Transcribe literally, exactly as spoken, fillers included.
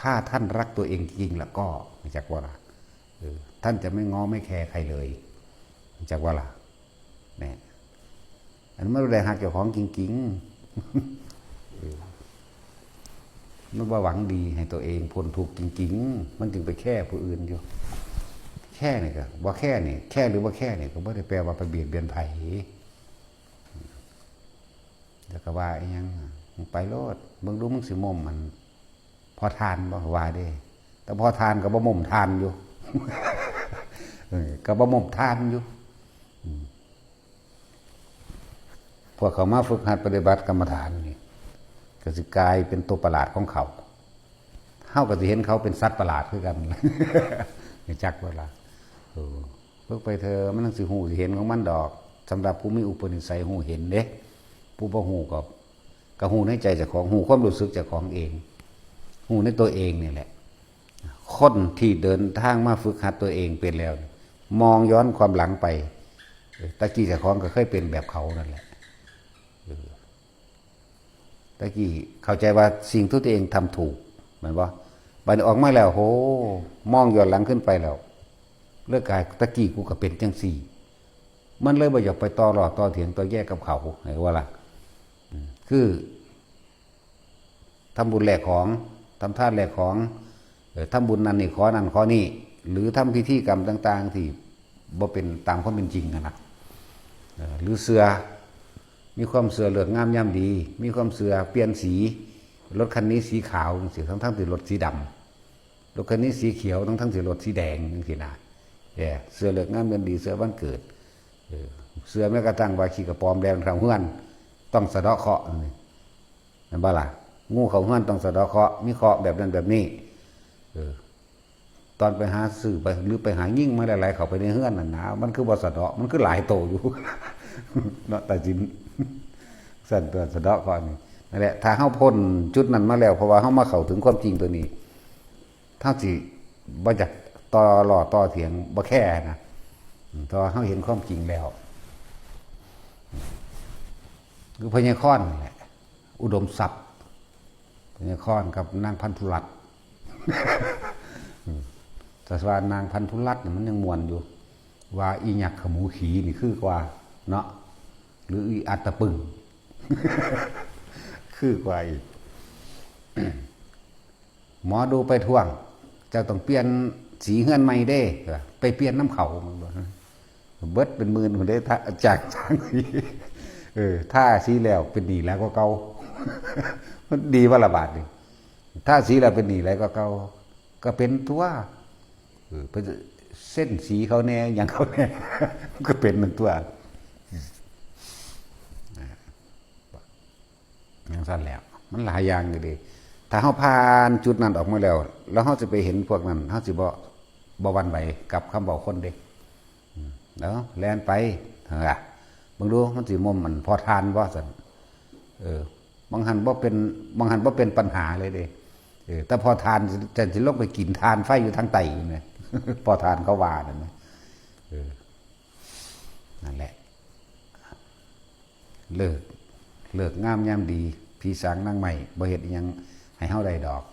ถ้าท่านรักตัวเองจริงแล้วก็ รู้จักว่าล่ะ เออ ท่านจะไม่ง้อไม่แคร์ใครเลย รู้จักว่าล่ะ เนี่ย อันนี้มันบ่ได้ฮักเจ้าของจริงๆ เออ มันบ่หวังดีให้ตัวเองพ้นทุกข์จริงๆ มันจึงไปแคร์ผู้อื่นอยู่ แคร์นี่ก็บ่แคร์นี่ แคร์หรือบ่แคร์นี่ก็บ่ได้แปลว่าไปเบียดเบียนไผ แล้วก็ว่าอีหยัง มึงไปโลด เบิ่งดูมึงสิม่มมัน พอทานบ่ ว่าเด้ แต่พอทานก็บ่ม่มทานอยู่ เออ ก็บ่ม่มทานอยู่ อืม พวกเขามาฝึกหัดปฏิบัติกรรมฐานนี่ ก็สิกลายเป็นตัวประหลาดของเขา เฮาก็สิเห็นเขาเป็นสัตว์ประหลาดคือกัน รู้จักบ่ล่ะ เออ ฝึกไปเถอะ มันจั่งสิฮู้สิเห็นของมันดอก สำหรับผู้มีอุปนิสัยฮู้เห็นเด้ ผู้บ่ฮู้ก็ ก็ฮู้ในใจเจ้าของ ฮู้ความรู้สึกเจ้าของเอง ฮู้ในตัวเองนี่แหละ คนที่เดินทางมาฝึกหัดตัวเองเป็นแล้ว มองย้อนความหลังไป เออ ตะกี้เจ้าของก็เคยเป็นแบบเขานั่นแหละ เออ ตะกี้เข้าใจว่าสิ่งที่ตัวเองทำถูก แม่นบ่ บัดนี้ออกมาแล้ว โห มองย้อนหลังขึ้นไปแล้ว เลิกกาย ตะกี้กูก็เป็นจั่งซี่ มันเลยบ่อยากไปต่อล้อต่อเถียงต่อแย้งกับเขา เห็นบ่ล่ะ อืม คือ ทำบุญแลกของ ทำทานแลกของ เอ่อ ทำบุญนั่นนี่ ขอนั่นขอนี่ หรือทำพิธีกรรมต่างๆ ที่บ่เป็นตามความเป็นจริงอะนะ เอ่อ หรือเชื่อ มีความเชื่อฤกษ์งามยามดี มีความเชื่อเปลี่ยนสี รถคันนี้สีขาวจั่งซี้ ทั้งๆ ที่รถสีดำ รถคันนี้สีเขียว ทั้งๆ ที่รถสีแดงจั่งซี้นะ เออ เชื่อฤกษ์งามยามดี เชื่อวันเกิด เออ เชื่อแม้กระทั่งว่าขี้กระป๋อมแล่นเข้าเฮือน ต้องสะเดาะเคราะห์นี่ แม่นบ่ล่ะ งูเข้าเฮือนต้องสะเดาะเคราะห์ มีเคราะห์แบบนั้นแบบนี้ เออ ตอนไปหาซื้อไป หรือไปหายิงมาหลายๆ เข้าไปในเฮือนนั่นนะ มันคือบ่สะเดาะ มันคือหลายโตอยู่ เนาะ ตาจิน สั่นตัวสะเดาะเคราะห์นี่ นั่นแหละ ถ้าเฮาพ้นจุดนั้นมาแล้ว เพราะว่าเฮามาเข้าถึงความจริงตัวนี้ เฮาสิบ่อยากต่อล้อต่อเถียง บ่แคร์นะ อืม เพราะว่าเฮาเห็นความจริงแล้ว คือพญาคอนนี่แหละ อุดมทรัพย์ พญาคอนกับนางพันธุรัตน์อืม แต่ว่านางพันธุรัตน์นี่มันยังม่วนอยู่ ว่าอีหยักขมูขี่นี่คือกว่าเนาะ หรืออีอัตตะปึง คือกว่าอีก หมอดูไปทวง เจ้าต้องเปลี่ยนสีเฮือนใหม่เด้ ไปเปลี่ยนนำเขา มันบ่ เบิดเป็นหมื่นพุ้นเด้ ถ้า จาก จากสี เออ ทาสีแล้วเป็นหนี้หลายกว่าเก่า มันดีบ่ล่ะบาดนี่ ทาสีแล้วเป็นหนี้หลายกว่าเก่า ก็เป็นตัว เออ ไปเส้นสีเขาแน่ หยังเขาแน่ มันก็เป็นนั่นตัว จั่งซั้นแหล้ว มันหลายอย่างอยู่เด้ ถ้าเฮาผ่านจุดนั้นออกมาแล้ว แล้วเฮาสิไปเห็นพวกนั้น เฮาสิบ่ บ่หวั่นไหวกับคำเว้าคนเด้ อืม แล้วแล่นไป หั่นล่ะ เบิ่งดู มันสิม่มมันพอทานบ่ซั่น เออ บางหั้นบ่เป็น บางหั้นบ่เป็นปัญหาเลยเด้ เออ แต่พอทาน จะ สิลงไปกินทานไฟอยู่ทางใต้อยู่นะ พอทานเขาว่านั่นนะ เออ นั่นแหละ ฤกษ์ ฤกษ์งามยามดี ผีสางนางไม้บ่เฮ็ดอิหยังให้เฮาได้ดอก